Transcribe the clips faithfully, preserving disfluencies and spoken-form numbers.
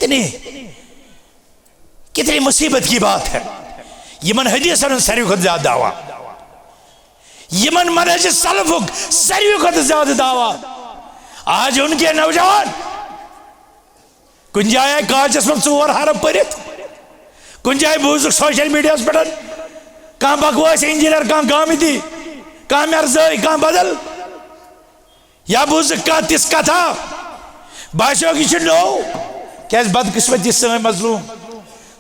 کتنی کتنی مصیبت کی بات ہے۔ یمن حدیثن ہُنٛد ساروی کھۄتہٕ زیادٕ دعویٰ، یمن منہج سلفک ساروی کھۄتہٕ زیادٕ دعویٰ۔ آج ان کے نوجوان کُنہِ جایہِ آیہِ کالجس منٛز ژور حرف پٔرِتھ، کُنہِ جایہِ بوٗزُکھ سوشل میڈیاہس پٮ۪ٹھ کانٛہہ بکواس انجینئر، کانٛہہ گامتی، کانٛہہ مرزٲے، کانٛہہ بدل، یا بوٗزُکھ کانٛہہ تِژھ کتھا، باسیوکھ یہِ چھُ نوٚو۔ کیازِ بدقسمتی سٲنۍ مظلوم،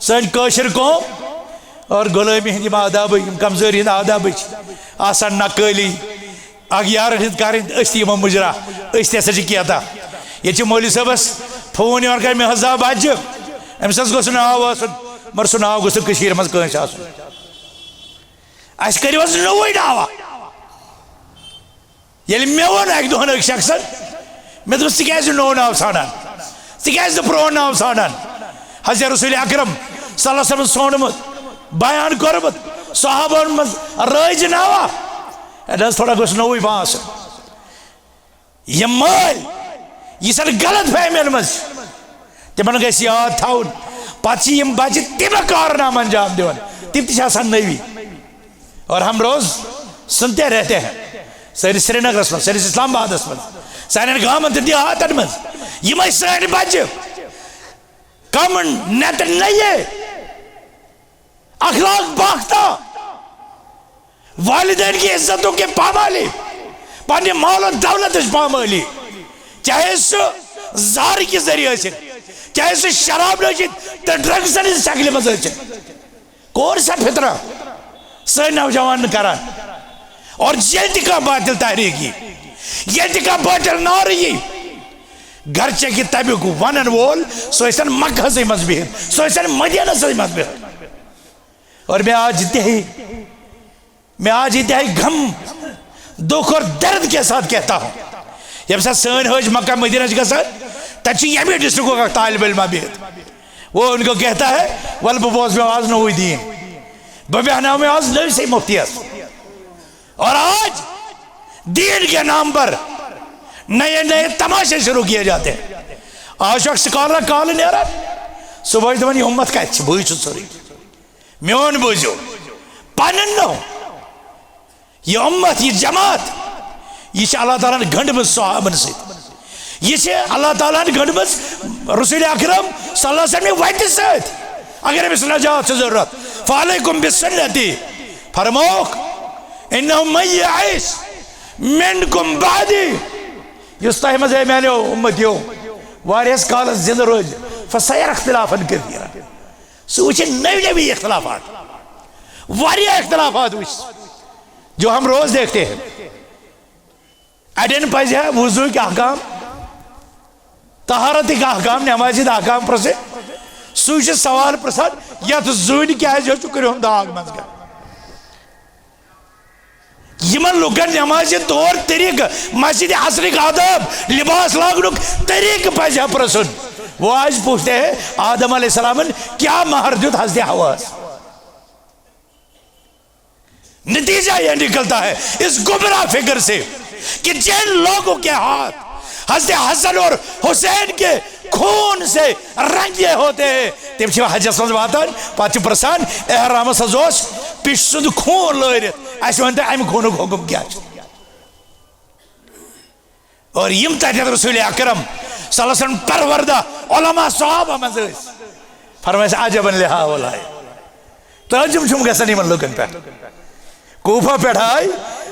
سٲنۍ کٲشِر قوم اور غلٲمی ہٕنٛدۍ یِم آدابٕے، یِم کمزوری ہٕنٛدۍ آدابٕے چھِ آسان نقٲلی۔ اکھ یارن ہٕنٛز کرٕنۍ، أسۍ تہِ یِمو مُجرا، أسۍ تہِ ہسا چھِ کینٛہہ تہ۔ ییٚتہِ چھِ مولوی صٲبس فون یِوان کران، مےٚ حظ آو بچہِ، أمِس حظ گوٚژھ نہٕ ناو آسُن، مگر سُہ ناو گوٚژھ نہٕ کٔشیٖرِ منٛز کٲنٛسہِ آسُن۔ اَسہِ کٔرِو حظ نوٚوُے ناوا۔ ییٚلہِ مےٚ ووٚن اَکہِ دۄہن أکۍ شخصن، مےٚ دوٚپُس، "ژٕ کیٛازِ نوٚو ناو ژھانڈان؟ ژٕ کیٛازِ نہٕ پرٛون ناو ژھانڈان؟" حضرت رسول اکرم صلی اللہ علیہ وسلم ژھونڈمُت، بیان کوٚرمُت، صحابن منٛز رٲیزِ ناوا۔ اَدٕ حظ، تھوڑا گوٚژھ نوٚوُے پانس۔ یِم مٲلۍ، یہِ چھَنہٕ غلط فہمین منٛز، تِمن گژھِ یاد تھاوُن، پتہٕ چھِ یِم بچہِ تِم کارنامہٕ انجام دِوان، تِم تہِ چھِ آسان نٔوی۔ اور ہم روز سنتے رہتے ہیں، سٲنِس سرینگرس منٛز، سٲنِس اسلام آبادس منٛز، سانٮ۪ن گامن تہٕ دیہاتن منٛز یِمے سٲنۍ بچہِ کمن نت نئے، اخلاق باختہ، والدین کی عزتوں کے پامالی، پننہِ مال و دولتٕچ پامٲلی، چاہے سُہ زہر کہِ ذٔریعہٕ ٲسِن، چاہے سُہ شراب نوشی تہٕ ڈرگزن ہٕنٛزِ شکلہِ منٛز ٲسِن۔ کور سا فطرہ سٲنۍ نوجوان کران؟ اور ییٚلہِ تہِ کانٛہہ باطل تحریک یی، ییٚلہِ تہِ کانٛہہ باطل نعرٕ یی، گرچہ کہِ تمیُک ونن وول، سُہ ٲسۍتن مکہسٕے منٛز بِہِتھ، سُہ ٲسۍتن مدینسٕے منٛز بِہِتھ۔ اور میں آج انتہائی، میں آج انتہائی غم، دکھ اور درد کے ساتھ کہتا ہوں، ییٚمہِ ساتہٕ سٲنۍ حٲج مکہ مدینہ چھِ گژھان، تتہِ چھُ ییٚمہِ ڈسٹرکُک اکھ طالب علمہ بِہِتھ، وہ ان کو کہتا ہے، "ول بہٕ بوزٕ مےٚ آز نوٚوُے دیٖن، بہٕ بیٚہناو مےٚ آز نٔوسٕے مفتیس۔" اور آج دین کے نام پر نئے نئے تماشے شروع کیے جاتے ہیں۔ آج چھُ اکھ سکالر کالہٕ نیران، صبحٲے دپان، "یہِ اُمت کتہِ چھِ؟ بٕے چھُس سورُے۔ میون بوٗزِو، پنُن نہٕ۔ یہِ اُمت، یہِ جماعت، یہِ چھِ اللہ تعالیٰ ہن گنٛڈمٕژ صحابن سۭتۍ۔" یہِ چھِ اللہ تعالیٰ ہن گٔنٛڈمٕژ رسول اکرم صلی اللہ علیہ وسلم وتہِ سۭتۍ۔ اگر أمِس نجات چھِ ضروٗرت، فعلیکم بسنتی۔ فرمووُکھ، انہ من یعش منکم بعدی، یُس تۄہہِ منٛز، اے میانیو اُمتیو، واریاہس کالس زندٕ روزِ، فسیرى اختلافا کثیرا، سُہ وٕچھِ نٔوۍ نٔوۍ اختلافات، واریاہ اختلافات وٕچھِ، جو ہم روز دیکھتے ہیں۔ اڑٮ۪ن پزِ ہا وضوٗکۍ احکام، طہارتٕکۍ احکام، نمازِ ہٕنٛدۍ احکام پرژھٕنۍ۔ سُے چھُ سوال پرژھان، یتھ زوٗنہِ کیازِ ہیوٚت چھُ کرٛہُن داغ منٛز گژھان؟ یِمن لُکن نمازِ طور طریقہٕ، مسجد عصرٕکۍ آداب، لباس لاگنُک طریقہٕ پزِ ہا پرژھُن۔ وہ آج پوچھتے ہیں، آدم علیہ السلام کیا مہر دیُت حضرت حواہس؟ نتیجہ یہ نکلتا ہے اس گمراہ فکر سے کہ جن لوگوں کے ہاتھ حضرت حسن اور حسین کے خون سے رنگے ہوتے ہیں، تم چھِ حجس منٛز واتان، پتہٕ چھِ پرژھان، احرامس حظ اوس پِشہِ سُنٛد خوٗن لٲرِتھ، اسہِ ؤنۍ تو امہِ خوٗنُک حُکم کیٛاہ چھُ؟ اور یِم تتٮ۪تھ رسول اکرم صلی اللہ علیہ وسلم پروردہ علماء صحابہ منٛز ٲسۍ، فرمٲے اَسہِ، "عجبا لہؤلاء"، تعجب چھُم گژھان یِمن لُکن پٮ۪ٹھ۔ کوفہ پٮ۪ٹھ آے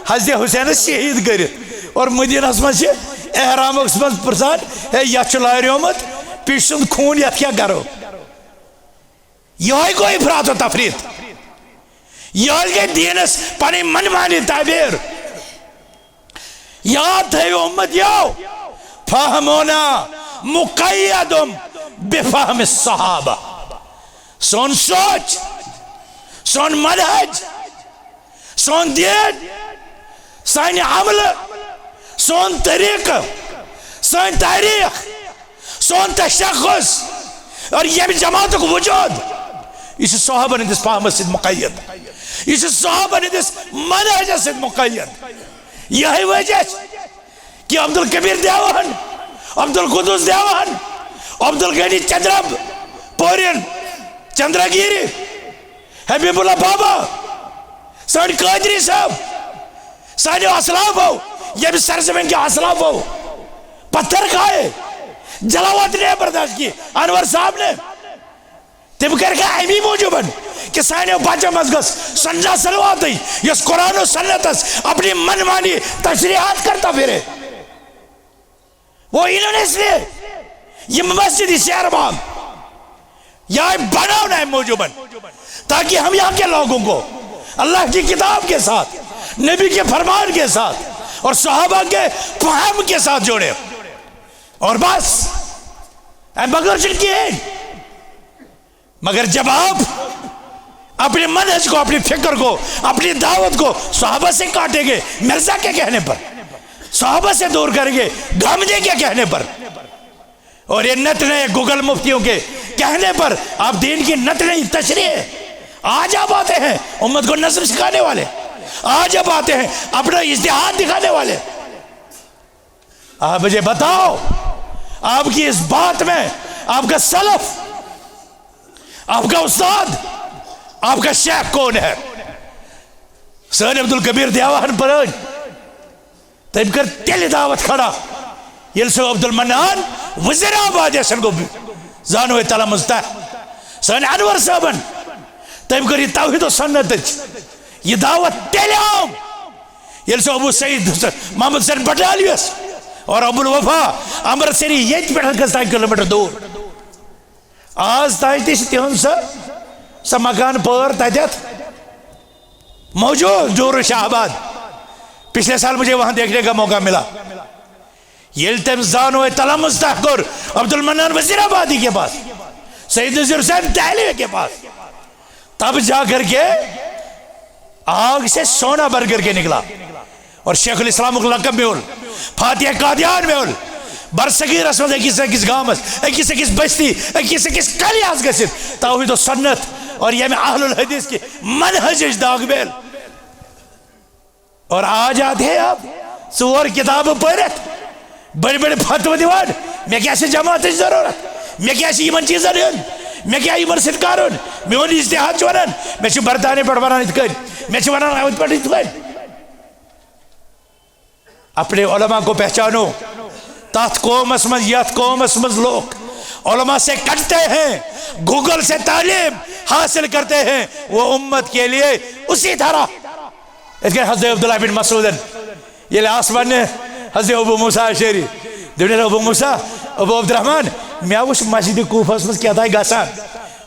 حضرت حسینس شہید کٔرِتھ اور مدینہس منٛز چھِ احرامس منٛز پرژھان، "ہے، یتھ چھُ لاریومُت، پِشہِ سُنٛد خوٗن، یتھ کیٛاہ کرو؟" یہے گوٚو افراط و تفریط۔ یہے گٔے دینس پنٕنۍ منمانی تعبیر۔ یاد تھٲیِو اُمتیو، فہمنا مقید بفہم الصحابہ۔ سون سونچ، سون منہج، سون دین، سانہِ عملہٕ، سون طریقہٕ، سٲنۍ تاریخ، سون تشخص اور ییٚمہِ جماعتُک وجود، یہِ چھُ صحابن ہٕنٛدِس فہمس سۭتۍ مقید۔ یہِ چھُ صحابن ہٕنٛدِس منہجس سۭتۍ مقید۔ یہے وجہ چھُ کہ عبدالکبیر دیوان، عبدالقدوس دیوان، عبدالغنی چندرا پورین، چندراگیری، حبیب اللہ بابا، سٲنۍ قٲدری صٲب، سانیو اسلافو، ییٚمہِ سرزمین کیو اسلافو پتھر کھائے، جلاوطنی برداشت کی، انور صاحب نے، تِم کٔرۍ کھا امی موٗجوٗبن کہ سانیو بچن منٛز گٔژھ سنجا سلواتٕے، یۄس قرآن و سنتس اپنی من مانی تشریحات کرتا پھرے۔ وہ انہوں نے اس لیے یہ مسجد، یہ شہر باغ یہاں بنانا ہے موجوباً، تاکہ ہم یہاں کے لوگوں کو اللہ کی کتاب کے ساتھ، نبی کے فرمان کے ساتھ اور صحابہ کے فہم کے ساتھ جوڑیں۔ اور بس، اے مگر چھ کہین۔ مگر جب آپ اپنے منہج کو، اپنی فکر کو، اپنی دعوت کو صحابہ سے کاٹیں گے، مرزا کے کہنے پر، صحابہ سے دور کریں گے، گامدی کے کہنے پر، اور یہ نت نئے گوگل مفتیوں کے کہنے پر آپ دین کی نت نئی تشریح، آج آپ آتے ہیں امت کو نظم سکھانے والے، آج آپ آتے ہیں اپنا اجتہاد دکھانے والے۔ آپ مجھے بتاؤ، آپ کی اس بات میں آپ کا سلف، آپ کا استاد، آپ کا شیخ کون ہے؟ سٲنۍ عبدالکبیر دیواہن پرٲنۍ، تٔمۍ کٔر تیٚلہِ دعوت کھڑا، ییٚلہِ سُہ عبدالمنان وزیر آباد یسن گوٚو زانوے تلمز تہ۔ سٲنۍ انور صٲبن، تٔمۍ کٔر یہِ توحید و سنتٕچ یہِ دعوت تیٚلہِ عام، ییٚلہِ سُہ ابو سعید حسین، محمد حسین بٹالیس اور ابو الوفا امرتسری ییٚتہِ پٮ۪ٹھ گٔژھ تانۍ کلومیٹر دوٗر۔ آز تانۍ تہِ چھِ تِہُنٛد سۄ، سۄ مکان پٲر تتٮ۪تھ موجود، جورو شاہ آباد۔ پچھلے سال مجھے وہاں دیکھنے کا موقع ملا۔ ییٚلہِ تٔمۍ زانوے تلمز تہ کوٚر عبدالمنان وزیر آبادی کے پاس، سید نذیر حسین دہلوی کے پاس، تب جا کر کے آگ سے سونا بن کر کے نکلا۔ اور شیخ الاسلام لقب میول، فاتح قادیان میول، برصغیرس منٛز أکِس أکِس گامس، أکِس أکِس بستی، أکِس أکِس قلیس گٔژھِتھ توحید و سنت اور ییٚمہِ اہل الحدیث کہِ منہجٕچ داغ میل۔ اور آج آتے ہیں آپ ژور کتابہٕ پٔرِتھ، بٔڑۍ بٔڑۍ فتوٕ دِوان، مےٚ کیٛاہ چھِ جماعتٕچ ضروٗرت؟ مےٚ کیٛاہ چھِ یِمن چیٖزن ہُنٛد؟ مےٚ کیٛاہ یِمن سۭتۍ کرُن؟ میون اجتہاد چھُ ونان، مےٚ چھُ برطانیہ پٮ۪ٹھ ونان یِتھ کٔنۍ، مےٚ چھِ ونان اَتھ پٮ۪ٹھ یِتھ کٔنۍ۔ اپنے علماء کو پہچانو۔ تتھ قومس منٛز، یتھ قومس منٛز لوگ علماء سے کٹتے ہیں، گوگل سے تعلیم حاصل کرتے ہیں، وہ امت کے لیے اسی طرح۔ یِتھ کٔنۍ حضرت عبداللہ بن مسعودن ییٚلہِ آس وننہِ حضرت ابو موسیٰ اشعری، دوٚپنس، "ابو موسیٰ، ابو عبدالرحمان، مےٚ وُچھ مسجد کوفس منٛز کیٛاہ تام گژھان۔"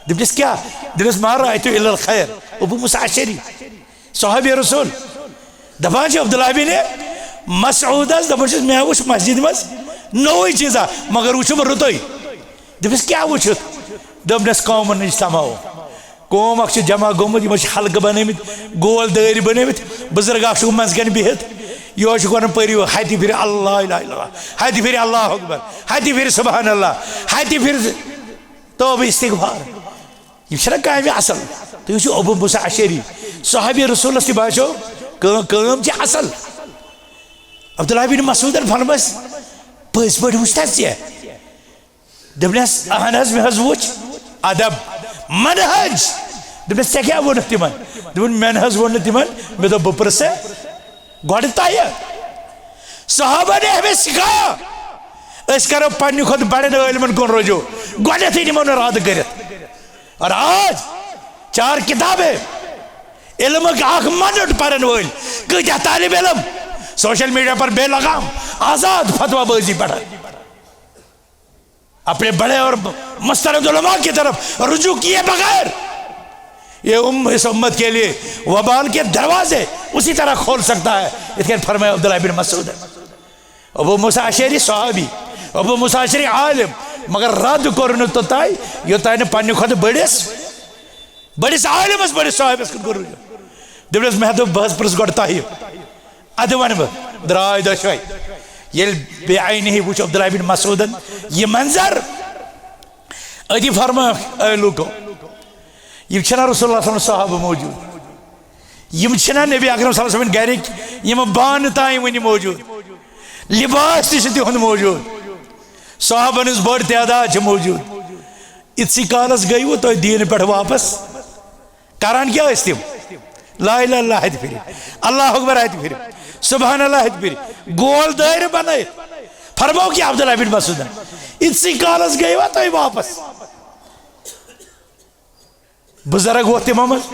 دوٚپنس، "کیٛاہ؟" دوٚپنس، "ما رأیت الا الخیر۔" ابو موسیٰ اشعری، صحابی رسول، دپان چھِ عبداللہ بن مسعودس، دپان چھُس، "مےٚ وُچھ مسجد منٛز نوٚوُے چیٖزا، مگر وُچھُم رُتُے۔" دوٚپنس، "کیٛاہ وُچھُتھ؟" دوٚپنس، "قومن اجتماعو۔" قوم اکھ چھُ جمع گوٚمُت، یِمو چھِ حلقہٕ بنٲومٕتۍ، گول دٲرۍ بنٲومٕتۍ، بُزرگ اکھ چھُکھ منٛز کَنہِ بِہِتھ، یِہوے چھُکھ وَنان، "پٔرِو، ہتہِ پھِرِ اللہ، لا الہ الا اللہ، ہتہِ پھِرِ اللہ اکبر، ہتہِ پھِرِ سبحان اللہ، ہتہِ پھِرِ توبہ استغفار۔" یِم چھِنہ کامہِ اصل؟ تُہۍ وٕچھِو ابو موسیٰ اشعری، صحابی رسولس تہِ باسیو کٲم، کٲم چھِ اصل۔ عبداللہ بن مسعودن فرمٲس، "پٔزۍ پٲٹھۍ وٕچھ تہ ژےٚ؟" دوٚپنس، "اہن حظ، مےٚ حظ وُچھ ادب، منہج۔" دوٚپنس، "ژےٚ کیٛاہ ووٚنُتھ تِمن؟" دوٚپُن، "مےٚ نہ حظ ووٚن نہٕ تِمن، مےٚ دوٚپ، بہٕ پرٛژھٕ گۄڈٕ تۄہہِ۔" صحابہ نے ہمیں سکھایا، أسۍ کرو پننہِ کھۄتہٕ بڑٮ۪ن عٲلمن کُن رجوع، گۄڈنیتھٕے نِمو نہٕ رد کٔرِتھ۔ اور آج چار کتابیں، علمٕکۍ اکھ منٹ پرن وٲلۍ کۭتیاہ طالب علم سوشل میڈیا پر بے لگام آزاد فتویٰ بازی پڑھن۔ اپنے بڑے اور مستند علماء کی طرف رجوع کیے بغیر یہ ام-، اس امت کے لیے وبال کے دروازے اسی طرح کھول سکتا ہے۔ یِتھ کٔنۍ فرمایا عبداللہ بن مسعود۔ ابو موسیٰ اشعری صحابی، ابو موسیٰ اشعری عالم، مگر رد کوٚر نہٕ توٚتام، یوٚتام نہٕ پننہِ کھۄتہٕ بٔڑِس، بٔڑِس عالمس، بٔڑِس صحابس کُن کوٚر رجوع۔ دوٚپنس، "مےٚ دوٚپ، بہٕ حظ پرٛژھٕ گۄڈٕ تۄہہِ۔" ادٕ ونہٕ بہٕ۔ درٛاے دۄشوے۔ ییٚلہِ بے عینی وُچھ عبداللہ بن مسعودن یہِ منظر، أتی فرمٲوکھ، "اے لوٗکو، یِم چھِنہ رسول اللہ صلی اللہ علیہ وسلم صحابہٕ موجود؟ یِم چھِنہ نبی اکرم صلی اللہ علیہ وسلم گرِکۍ، یِم بانہٕ تام وُنہِ موجود؟ لباس تہِ چھُ تِہُنٛد موجود۔" صحابن ہٕنٛز بٔڑ تعداد چھِ موجود۔ یِتھسٕے کالس گٔیوٕ تُہۍ دیٖنہٕ پٮ۪ٹھ واپس؟ کران کیٛاہ ٲسۍ تِم؟ لا الہ الا اللہ ہتہِ پھِرِ، اللہ اکبر ہتہِ پھِرِ، سبحان اللہ ہتہِ پھِرِ، گول دٲیرٕ بنٲیِتھ۔ فرموو کہِ عبداللہ بن مسعودن، یِتھسٕے کالس گٔیوا تُہۍ واپس؟ بزرگ ووت تِمو منٛز،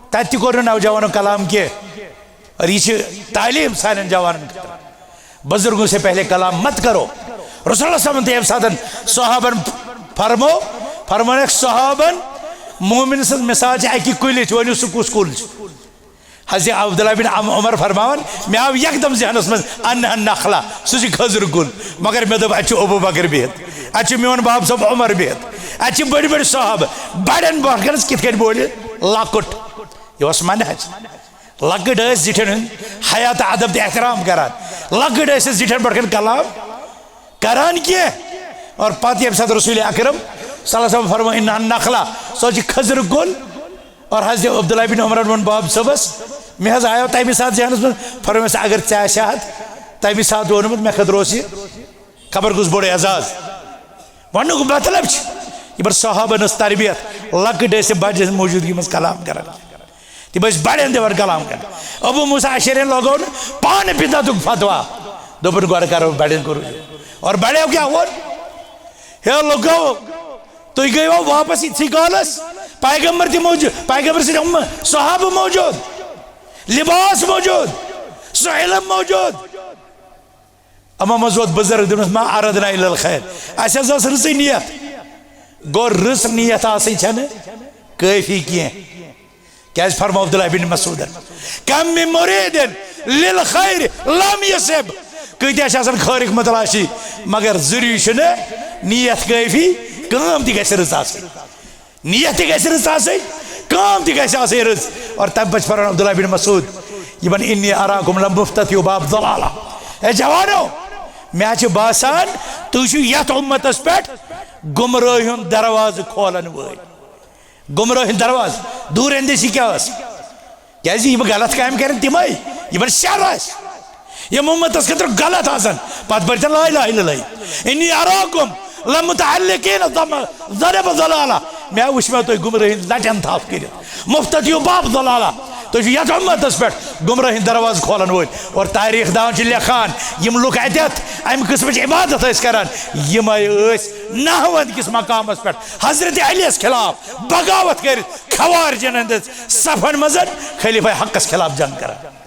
تتہِ تہِ کوٚر نہٕ نوجوانو کلام کینٛہہ۔ اور یہِ چھِ تعلیٖم سانٮ۪ن جوانن خٲطرٕ۔ بزرگوں سے پہلے کلام مت کرو۔ رسول اللہ صلی اللہ علیہ وسلم تہِ ییٚمہِ ساتہٕ صحابن فرمو، فرمونکھ صحابن، مومن سٕنٛز مثال چھِ اکہِ کُلِچ، ؤنِو سُہ کُس کُل چھُ؟ حضرت عبداللہ بن عم-، عمر فرماوان، مےٚ آو یکدم ذہنس منٛز، انہ نخلہ، سُہ چھُ کھٔزٕر کُل۔ مگر مےٚ دوٚپ، اتہِ چھُ ابو بکر بِہِتھ، اتہِ چھُ میون باب صٲب عمر بِہِتھ، اتہِ چھِ بٔڑۍ بٔڑۍ صحابہٕ، بڑٮ۪ن برونٛٹھ کنس کِتھ کٔنۍ بولہِ لۄکُٹ۔ یہِ اوس منحج۔ لۄکٕٹۍ ٲسۍ زِٹھٮ۪ن ہُنٛد حیا تہٕ ادب تہٕ احترام کران۔ لۄکٕٹۍ ٲسۍ أسۍ زِٹھٮ۪ن برونٛٹھ کنہِ کلام کران کینٛہہ۔ اور پتہٕ ییٚمہِ ساتہٕ رسول اکرم صلی اللہ علیہ وسلم فرموو، انہ نخلہ، سۄ چھِ کھٔزٕر کُل۔ اور حضرت عبداللہ بن عمرن ووٚن باب صٲبس، مےٚ حظ آیو تَمی ساتہٕ ذہنس منٛز، فرمٲیس، اگر ژےٚ آسہِ ہا تَمی ساتہٕ ووٚنمُت، مےٚ خٲطرٕ اوس یہِ خبر کُس بوٚڑ اعزاز۔ وننُک مطلب چھُ، یِمن صحابن ٲس تربیت، لۄکٕٹۍ ٲسۍ بجہِ ہٕنٛز موجودگی منٛز کلام کران۔ تِم ٲسۍ بڑٮ۪ن دِوان کلام کرنہٕ۔ ابو موسیٰ اشعریَن لگوو نہٕ پانہٕ بدعتُک فتوا۔ دوٚپُن، گۄڈٕ کرو بڑٮ۪ن کوٚر۔ اور بڑیو کیٛاہ ووٚن؟ ہے لُکو، تُہۍ گٔیوا واپس یِتھسٕے کالس؟ پیغمبر تہِ موجود، پیغمبر سٕنٛدۍ یِم صحابہٕ موجود، لباس موجود، سُہ علم موجود۔ اما منٛز ووت بزرگ، دوٚپنس، ما اردنا الا الخیر، اسہِ حظ ٲس رٕژٕے نیت۔ گوٚو، رٕژ نیت آسٕنۍ چھنہٕ کٲفی کینٛہہ۔ کیازِ فرموو عبداللہ بن مسعودن، کم من مرید للخیر لم یصب، کۭتیاہ چھِ آسان خٲرٕکۍ متلاشی، مگر ضروٗری چھُنہٕ نیت کٲفی، کٲم تہِ گژھِ رٕژ آسٕنۍ۔ نیت تہِ گژھِ رٕژ آسٕنۍ، کٲم تہِ گژھِ آسٕنۍ رٕژ۔ اور تمہِ پتہٕ چھُ فرماوان عبداللہ بن مسعود، یِمن، انی اراکم لمفتتحوا باب ضلالہ۔ اے جوانو، مےٚ چھُ باسان تُہۍ چھِو یتھ اُمتس پٮ۪ٹھ گمرٲہی ہُنٛد دروازٕ کھولن وٲلۍ۔ گمرٲہی ہُنٛد دروازٕ، دوٗر اندیشی کیٛاہ ٲس؟ کیازِ یِم غلط کامہِ کرن تِمے، یِمن شر آسہِ۔ یِم اُمتس خٲطرٕ غلط آسن، پتہٕ پٔرۍتن لا الہ الا اللہ۔ انی اراکم لمتعلقین ضم-، ضرب ضلالہ۔ مےٚ وٕچھ، مےٚ تُہۍ گمرٲہی ہٕنٛدۍ لٹٮ۪ن تھپھ کٔرِتھ۔ مفتتحوا باب ضلالہ۔ تُہۍ چھِو یتھ اُمتس پٮ۪ٹھ گمرٲہی ہٕنٛدۍ دروازٕ کھولن وٲلۍ۔ اور تاریخ دان چھِ لیکھان، یِم لُکھ اتٮ۪تھ امہِ قٕسمٕچ عبادت ٲسۍ کران، یِمے ٲسۍ نہاوند کِس مقامس پٮ۪ٹھ حضرت علی یس خلاف بغاوت کٔرِتھ خوارجن ہٕنٛدِس صفن منٛز خلیفہ حقس خلاف جنگ کران۔